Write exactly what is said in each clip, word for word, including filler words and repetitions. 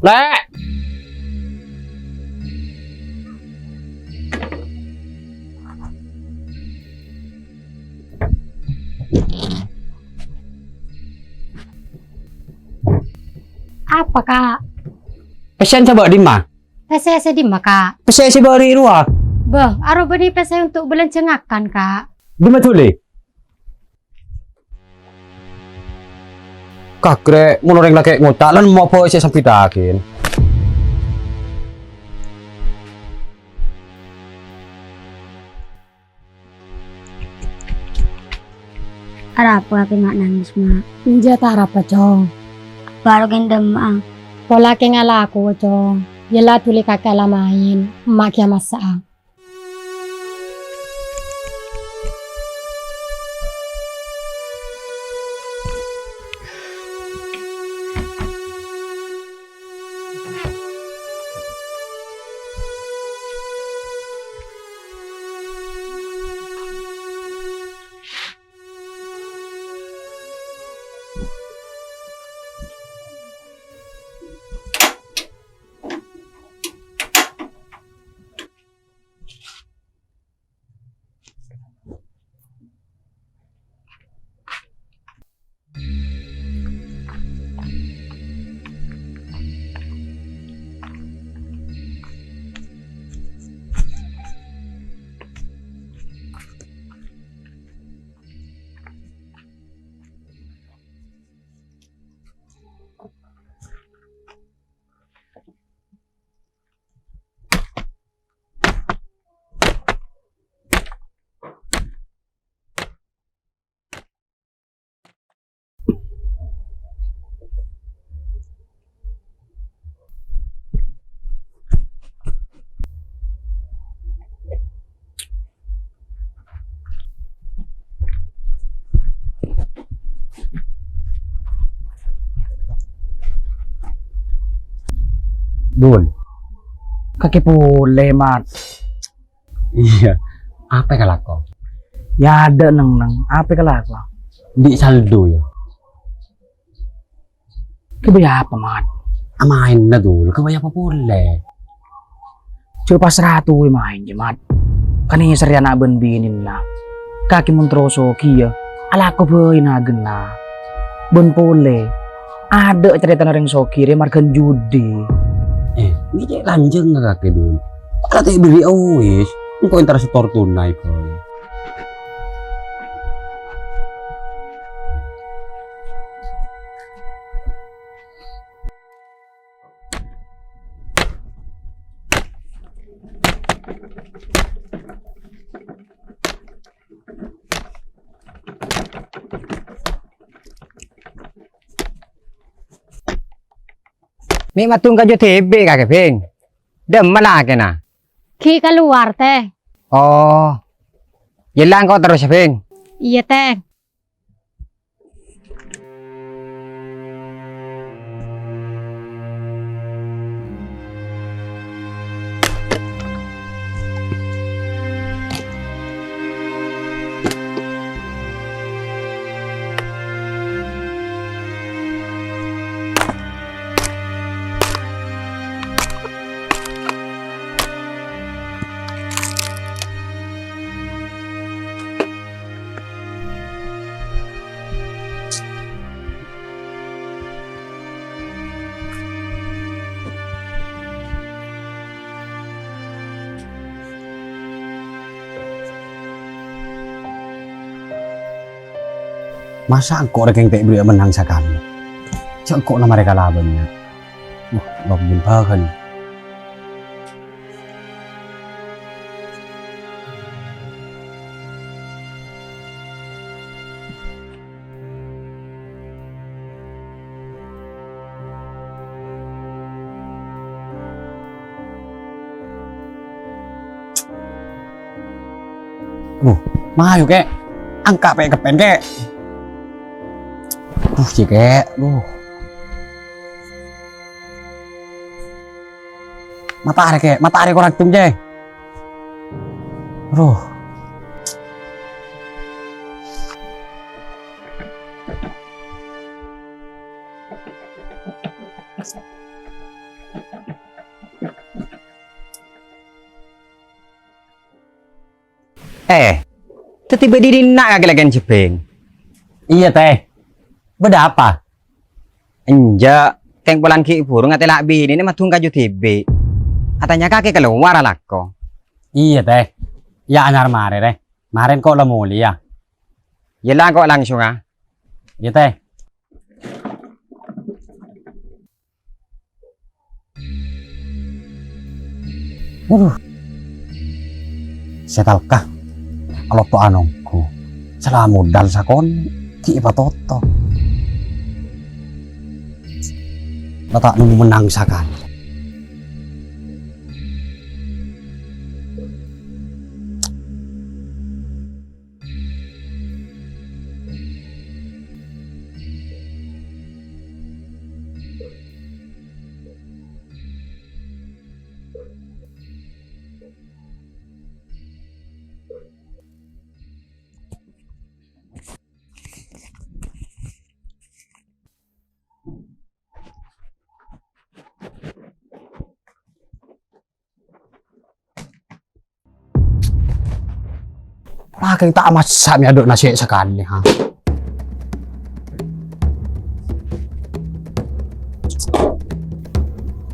Lè'! Apa, Ka'? Pèssèna sè bâ' dimma? Pèssè sè dimma, Ka'? Pèssè sè bâ' ri' rowa. Bâh, aro bânnè pèssè untuk bâlânjhâ ngakan, Ka'. Dimma dhuli? Kagrè, mon orèng lakè' ngoca' lan mopo sè sampitakin. Arapa kakè ma' nangès, Ma'? Enjâ' ta' arapa, Cong. Bâ'na kèng dimma'a? Pola kèng alako, Cong. Yella dhuli kakè la maèn, emma' ghi' masa'a. Dul. Kakè polè, Mat. Iyâ, apa kalako? Yâ, adâ' neng-neng, apa kalako? Andi' saldo, yâ. Kè bâjâ apa, Mat? Amaènna, Dul, kè bâjâ apa polè? Jhâ' pas ratu maèn, jâ, Mat. Kan èsèrè ana' bân binèna. Kakè mon terro soghi, yâ, alako bhâi naghâna. Bân polè, adâ' carètana orèng soghi rè marghâna judi. Eh, ghi' cè' lanjhâng kakè, Dul. Para ta' èberri' awis, engko' èntara setor tunai, bhâi. Mè' maddhung kaju dhibi' kakè, Bhing. Dimma lakèna? Ghi' kalowar, Tèng. Oh. Yella engko' terros, Bhing. Iyâ, Tèng. Masa' engko' rè kèng ta' èberri'â mennang sakalè? Sengko' na marè kalabânna. Wah, lobin bhâghân. Duh, mayu, Kè'. Angka' pè' keppèn, Kè'. Duh, jhi, Kè'. Duh. Matara, Kè'. Matara korang tung, jhi. Duh. Eh, dhâddhi bâdâ è dinna' kakè lakèn jebbhing? Iyâ, Tè. Bâdâ apa? Enjâ', kèng polana ghi' bhuru ngatèla' binèna maddhung kaju dhibi'. Atanya kakè kalowar alako. Iyâ, Tè. Yâ, anyar marè, rè. Marèn ko' la molèya. Yâ la, ko' langsung, ah. Iyâ, Tè. Aduh. Setalka. Alotto'an ongghu. Sala modal sakonè', ghi' èpatoto. La ta' nemmo mennang sakalè. Lakèng ta' massa' mè' adhu' nasè' sakalè, ha.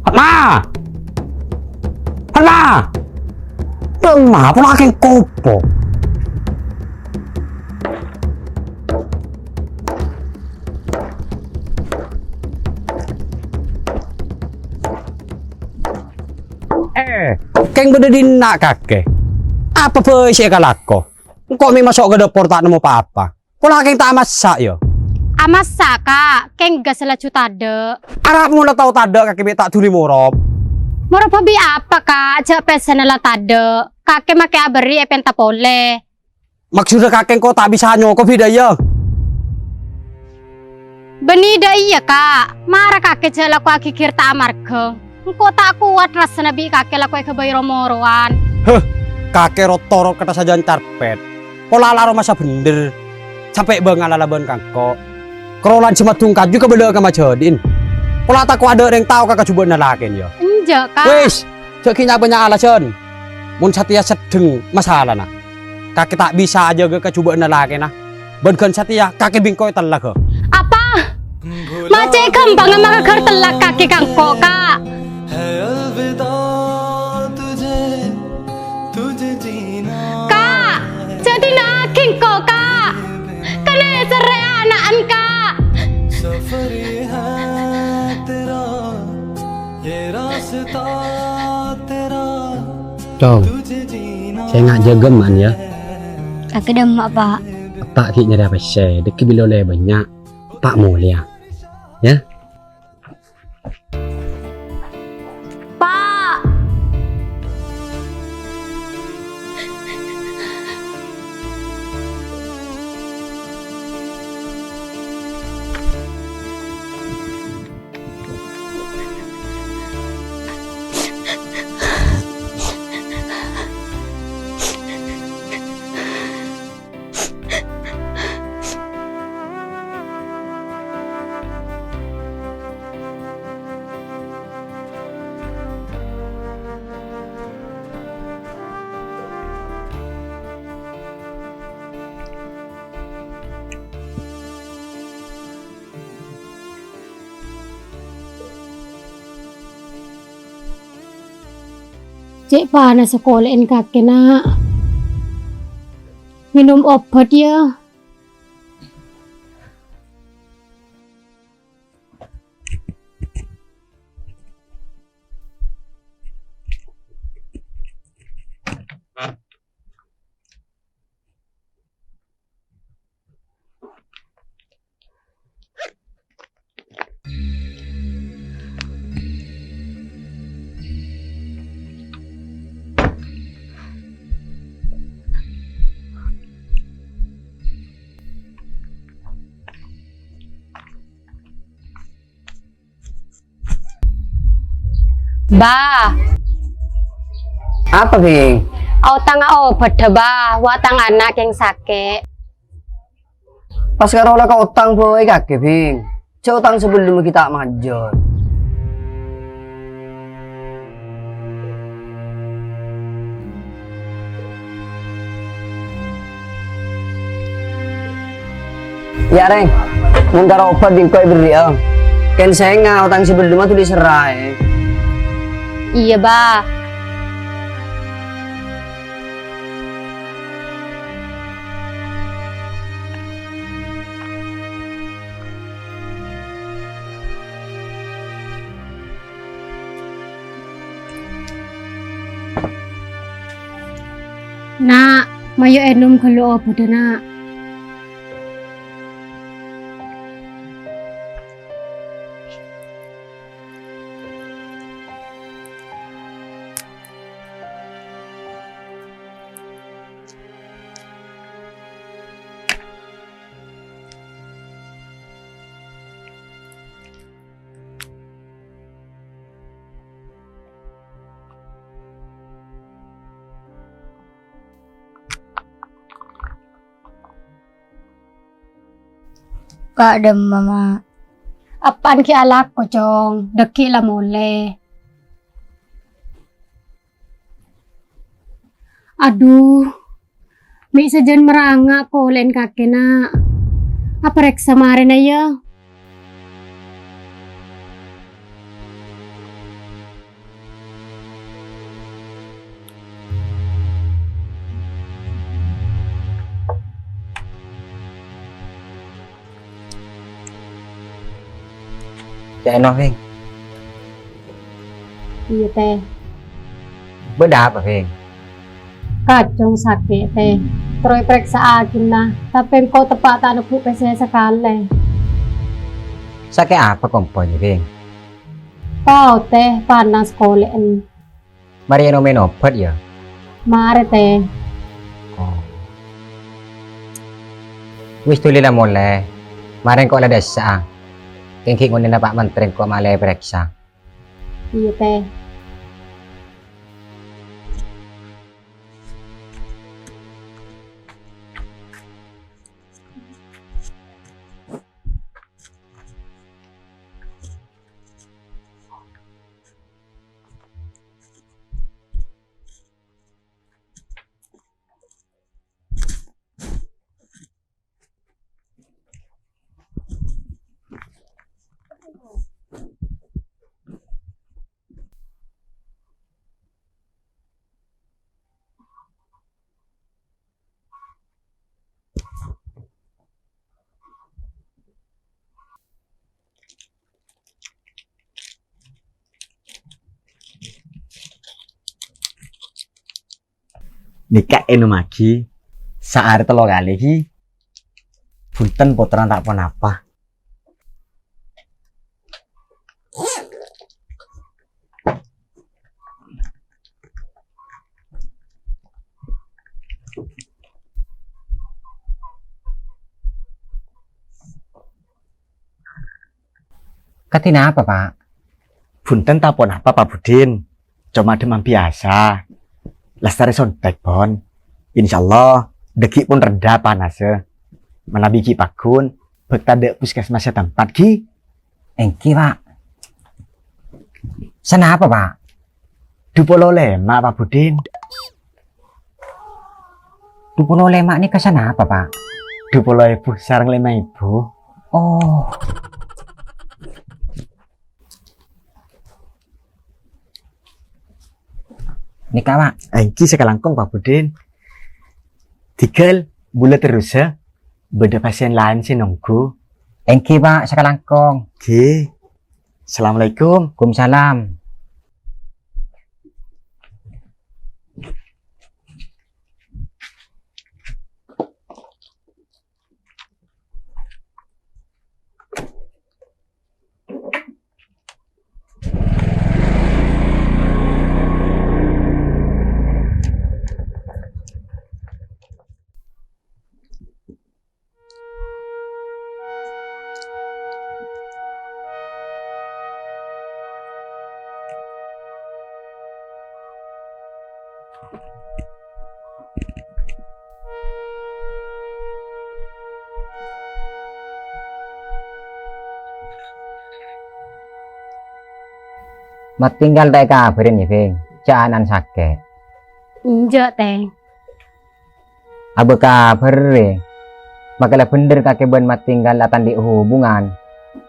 Hana! Hana! Dâ'emma, polakèng kopo. Eh, kèng bâdâ è dinna' kakè. Apa bhâi sè èkalako? Engko' mè' maso' ka dâpor ta' nemmo pa-apa. Polakèng ta' amassa', yâ? Amassa', Ka'. Kèng gas laju tadâ'. Arapa mon la tao tadâ' kakè mè' ta' dhuli morop? Morop bi' apa, Ka'? Jhâ' pèssèna la tadâ'. Kakè makè abârri' èpènta polè. Maksodda kakè engko' ta' bisa nyokobhi dâ' iyâ? Bânnè dâ' iyâ, Ka'. Mara kakè jhâ' lakoaghi ghi' ta' amarghâ. Engko' ta' kowat rassana bi' kakè lakoè ghâbây ro-morowan. Heh, kakè ro-toro' ka tasajân carpèt. Pola la aromasa bhendher. Sampè' bângal alabân ka engko'. Karolan sè maddhung kaju kabâlâ ka majhâdi'in. Pola tako' adâ' rèng tao ka kajhubâ'na lakèn, yâ? Enjâ', Ka'. Wis, jhâ' ghi' nya-bânnya' alasan. Mon satèya seddheng masalana, kakè ta' bisa ajâgâ kajhubâ'na lakèna. Bân ghân satèya kakè bi' engko' ètellak, ha? Apa? Ma' cè' ghâmpangnga makaghâr tellak kakè ka engko', Ka'? Ka', jhâ' dina'aghi engko', Ka'. Kanèserrè ana'en, Ka'. Cong, sènga' jâgâ, man, yâ. Kakè dâ' emma', Pa'. Eppa' ghi' nyarèya pèssè, dhâggi' bilâ ollè bânnya'. Eppa' molèya, yâ. Pa'. Cè' panassa kolè'en kakè, Na'. Ngènom obat, yâ. Ba. Apa, Bhing? Aotangnga obâdhâ, Ba. Wa tang ana' kèng sakè'. Pas karo la kaotang bhâi kakè, Bhing. Jhâ' otang sabellunna ghi' ta' majâr. Iyâ, Rèng. Mon karo obat bi' engko' èberri'â. Kèng sènga' otang sè bellumma dhuli serraè. Iyâ, Bah. Na', mayu ènom ghâllu obhâddhâ, Na'. Ka'dimma, Ma'? Eppa'na ghi' alako, Cong. Dhâggi' la molè. Adhu, mè' sajân maranga' kolè'en kakè, Na'. Aparèksa marèna, yâ. Ca'èpon, Bhing. Iyâ, Tè. Bâdâ apa, Bhing? Kacong sakè', Tè. Terro èparèksa'aghina, tapè engko' teppa' ta' nebbhu' pèssè sakalè. Sakè' apa komponya, Bhing? Tao, Tè, panas kolè'en. Marè ènomèn obat, yâ? Marè, Tè. Oh. Wis dhuli la molè. Marè engko' la dâsa'a. Kèng ghi' ngonèna Pa' Menteri engko' malè parèksa. Iyâ, Tè. Nèka ènomaghi saarè tello kalè, ghi. Bhunten, pottrana ta' ponapa. Kadhi napa, Pa'? Bhunten ta' ponapa, Pa' Budin. Coma dhemam biyasa. Lastarè sontèk, pon. Insyaallah, dhâggi' pon rèdhâ panassa. Manabi ghi' pagghun, bâk tadâ' puskesmas satempat, ghi. Èngghi, Pa'. Sanapa, Pa'? Dupolo lèma', Pa' Budin. Dupolo lèma' nèka sanapa, Pa'? Dupolo èbu sareng lèma èbu. Oh. Nèka, Pa'. Èngghi sakalangkong, Pa' Budin. Dhigâl, bulâ terrosa, bâdâ pasièn laèn sè nongghu. Èngghi, Pa', sakalangkong. Èngghi. Assalamualaikum. Waalaikumsalam. Matinggal ta' èkabhârin, yâ, Bhing? Jhâ' ana'na sakè'. Enjâ', Tèng. Abâ kabhâr, rè. Makè la bhendher kakè bân Mat Tinggal la ta' andi' hubungan.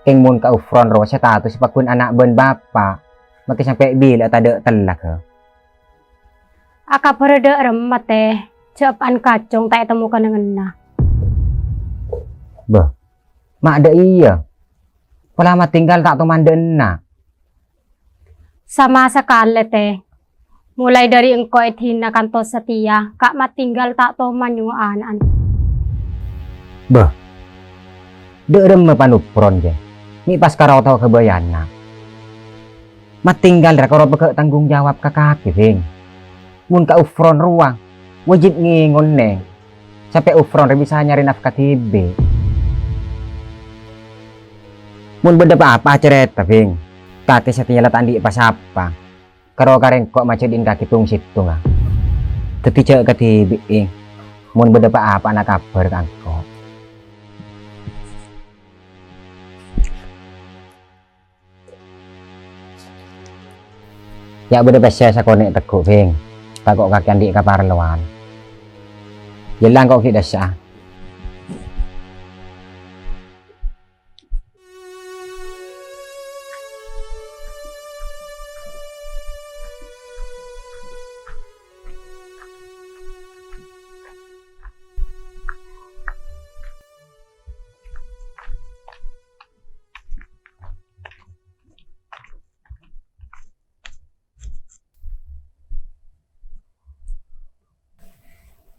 Kèng mon ka Ufron rowa status paggun ana' bân bapa'. Makè sampè' bilâ tadâ' tella, ghâ. Akabhârâ dâ' remma, Tè. Jhâ' eppa'en kacong ta' ètemmo kennengnganna. Bâh, ma' dâ' iyâ. Pola Mat Tinggal ta' toman dâ' enna'. Sama sakalè, Tè. Molaè dâri engko' èdina kantos satèya, ka' Mat Tinggal ta' toman nyongngo' ana'na. Bâh, dâ' remma pan Ufron, jâ. Mè' pas karo tao ghâbâyânna. Mat Tinggal ra karo pegghâ' tanggung jawab ka kakè, Bhing. Mon ka Ufron rowa, wajib ngèngonnè. Sampè' Ufron rè bisa nyarè nafka dhibi'. Mon bâdâ pa-apa, acarèta, Bhing. Kakè satèya la ta' andi' pa-sapa. Karo karè engko' majhâdhi'in kakè tong-settonga. Dhâddhi jhâ' kadhibi'i. Mon bâdâ pa-apa, ana' kabhâr ka engko'. Ya' bâdâ pèssè sakonè' teggu', Bhing. Tako' kakè andi' kaparlowan. Yella engko' ghi' dâssa'a.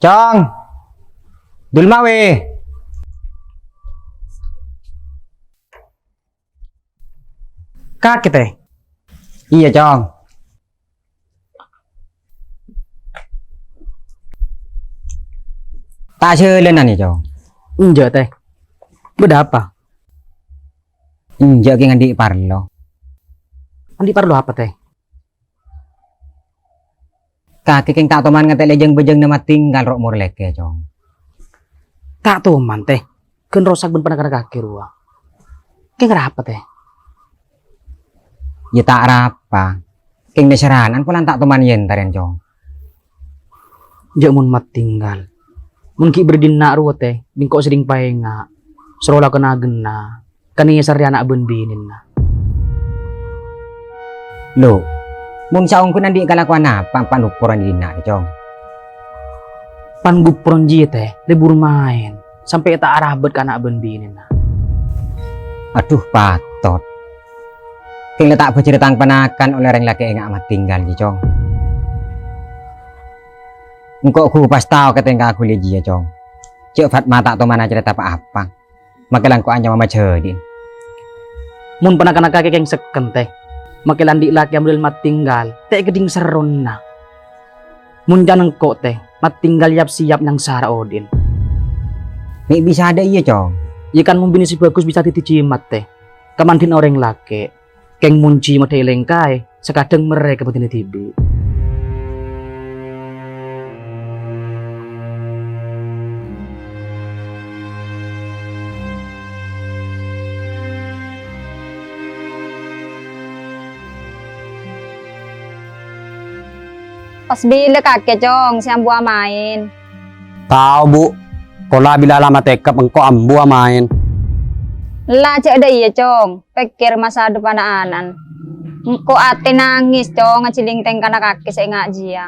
Cong. Dulma we. Kakè, Tè? Iyâ, Cong. Ta' jhâlânan, yâ, Cong? Enjâ', Tè. Bâdâ apa? Enjâ' kèng andi' parlo. Andi' parlo apa, Tè? Kakè kèng ta' toman ngatèlè jâng-bâjângnga Mat Tinggal ro' morlèkè, Cong. Ta' toman, Tè. Ghân rosak bân panakana kakè rowa. Kèng arapa, Tè? Yâ ta' arapa. Kèng nèsèranan polana ta' toman yèntarèn, Cong. Jhâ' mon Mat Tinggal. Mon ghi' bâdâ è dinna' rowa, Tè, bi' engko' sèrèng paènga'. Soro lakona ghenna. Kanèser rè ana' bân binèna. Lo, mon saongghuna andi' kalakowan apa pan Ufron è dinna', Cong? Pan Ufron jiyâ, Tè, lebur maèn, sampè' ta' arabât ka ana' bân binèna. Adhu, patot. Kèng la ta' bhâjârâ tang panakan ollè orèng lakè' ènga' Mat Tinggal jiyâ, Cong. Engko' ghu pas tao ka tèngka ghuliyâ jiyâ, Cong. Jhâ' Fatma ta' toman acarèta pa-apa. Makè la engko' anyaman majhâdhi'in. Mon panakanna kakè kèng sekken, Tè. Makè la andi' lakè model Mat Tinggal, ta' èghâdhing serrona. Mon can engko', Tè, Mat Tinggal yap-siyap nyangsara odi'in. Mè' bisa dâ' iyâ, Cong? Yâ kan mon binè sè bhâghus bisa dhâddhi jimat, Tè. Kamandhin orèng lakè'. Kèng mon jimat dâ' èlèngkaè, sakadhâng merrè ka bhâdhânna dhibi'. Pas bilâ kakè, Cong, sè ambuwâ maèn? Tao, Bu. Pola bilâ la matèkep engko' ambuwâ maèn. La jhâ' dâ' iyâ, Cong. Pèkkèr masa depan ana'na. Engko' atè nangès, Cong, ngajhilling tèngkana kakè sè ènga' jiyâ.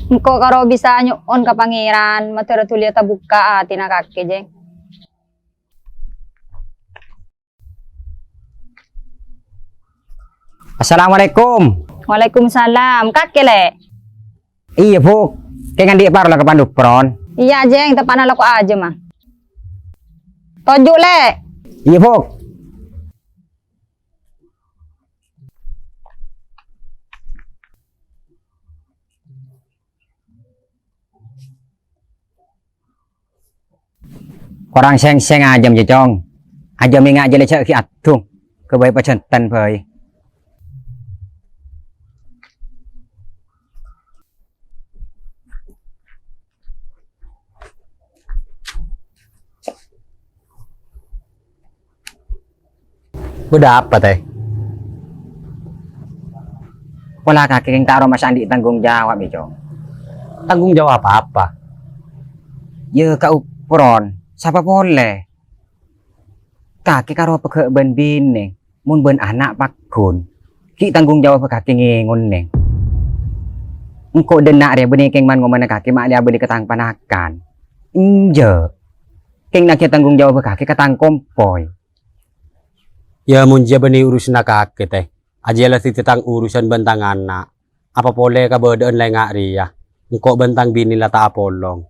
Engko' karo bisa nyo'on ka Pangèran, madhârâ dhuliyâ tabukka' atèna kakè, Jeng. Assalamualaikum. Waalaikumsalam. Kakè, Lè'? Iyâ, Bu'. Kèng andi' parlo ka Pandupron. Iyâ, Jeng. Teppa'na lako ajâm, ah. Toju', Lè'. Iyâ, Bu'. Korang sèng-sèng ajâm, jâ, Cong. Ajâm ènga' jâ lè jhâ' ghi' adhu. Ghâbây pajhântan bhâi. Bâdâ apa, Tè? Pola kakè kèng ta' aromasa andi' tanggung jawab, yâ, Cong. Tanggung jawab apa? Yâ, ka Ufron. Sapa polè? Kakè karo peghâ' bân binè, mon bân ana' pagghun, ghi' tanggung jawabbhâ kakè ngèngonnè. Engko' dânna' rèya bânnè kèng man-ngomanna kakè ma' lè abâli ka tang panakan. Enjâ'. Kèng naghi tanggung jawabbhâ kakè ka tang kompoy. Yâ, mon jiyâ bânnè urusanna kakè, tè. Ajiyâ la dhâddhi tang urusan bân tang ana'. Apa polè kabâdâ'ân la enga' rèya, engko' bân tang binè la ta' apolong.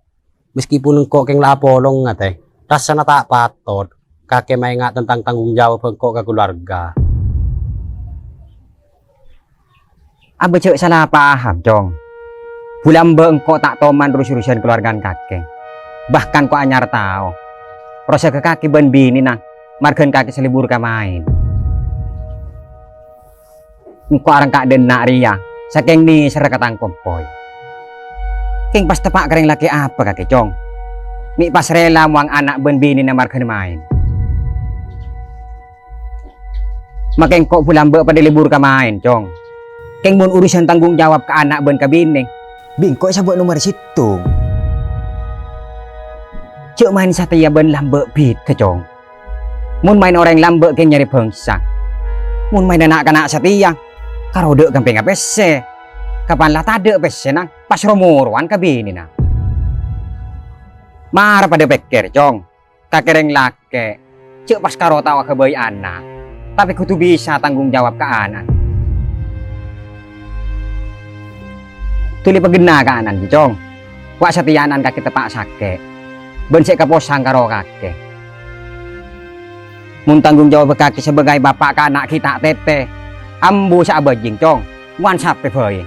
Meskipun engko' kèng la apolong, ngatè, rassana ta' patot kakè maènga' tentang tanggung jawab engko' ka kaluarga. Abâ' jhâ' sala paham, Cong. Bulâ embâ' engko' ta' toman rus-urusan kaluargan kakè. Bahkan ko' anyar tao. Rosaghâ kakè bân binèna, marghân kakè salèbur ka maèn. Engko' areng ka'dinto rèya, sakèng nèserra ka tang kompoy. Kèng pas teppa' ka rèng lakè' apa kakè, Cong? Mè' pas rèla mowang ana' bân binèna marghâna maèn. Makè engko' bulâ embâ' padâ lebur ka maèn, Cong. Kèng mon urusan tanggung jawab ka ana' bân ka binè, bi' engko' èsabâ' nomer sèttong. Jhâ' maèn satèya bân lambâ' bhidhâ, Cong. Mon maèn orèng lambâ' kèng nyarè bhângsa. Mon maèn na'-kana' satèya, karo dâ' ghâmpèngnga pèssè. Kapan la tadâ' pèssèna, pas ro-morowan ka binèna. Mara padâ pèkkèr, Cong. Kakè rèng lakè', jhâ' pas karo tao aghâbây ana', tapè kodhu bisa tanggung jawab ka ana'. Dhuli paghenna ka ana'na, Cong. Wa' satèya ana'na kakè teppa' sakè', bân sè èkaposang karo kakè. Mon tanggung jawab kakè sabâgâi bapa' ka ana' ghi' ta' tètè, ambu sè abhâjing, Cong, wan sapè bhâi.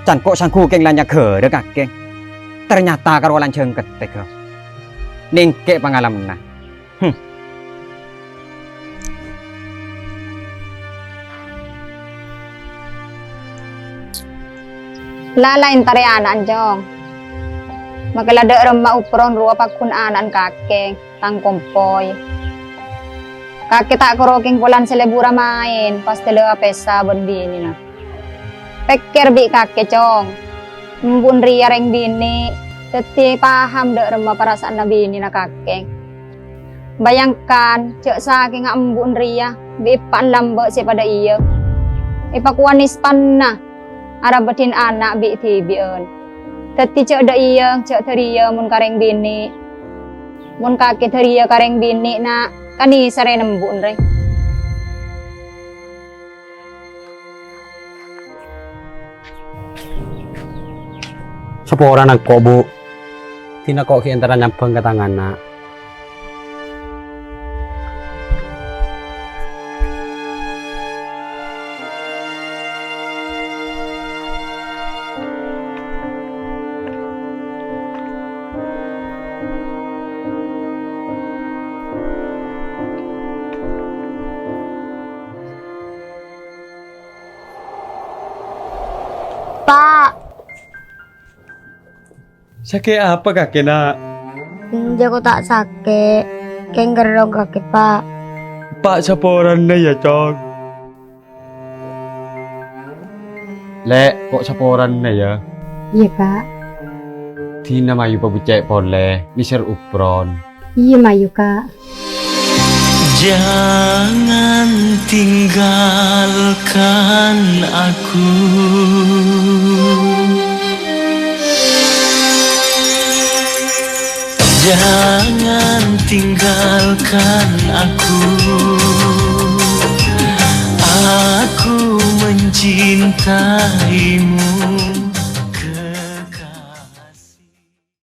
Can ko' sangghu kèng la nyagârâ kakè. Ternyata karo lanjhâng kettègghâ. Nèngkè' pangalamna. Hmm. La, la èntarè ana'na, Cong. Makè la dâ' remma uperon rowa paggun ana'na kakè, tang kompoy. Kakè ta' karo kèng polana sè lebura maèn, pas dâlâ apèsa bân binèna. Pèkkèr bi' kakè, Cong. Embu'na rèya rèng binè', dhâddhi paham dâ' remma parasa'anna binèna kakè. Bayangkan, jhâ' sakènga embu'na rèya bi' eppa'na lambâ' sè padâ iyâ. Èpakowa nispanna, arabâdhin ana' bi'-dhibi'ân. Dhâddhi jhâ' dâ' iyâ, jhâ' dâriyâ mon ka rèng binè'. Mon kakè dâriyâ ka rèng binè', na', kanèserrè embu'na rè. Saporana engko', Bu. Dina ko' ghi' entara nyambhâng ka tang ana'. Pa'. Sakè' apa kakè, Na'? Enjâ' ko' ta' sakè', kèng gherrong kakè, Pa'. Pa' saporana, yâ, Cong. Lè', ko' saporana, yâ. Iyâ, Ka'. Dina mayu pabucce' polè, nèser uperon. Iyâ, mayu, Ka'. Jangan tinggalkan aku. Jangan tinggalkan aku. Aku mencintaimu.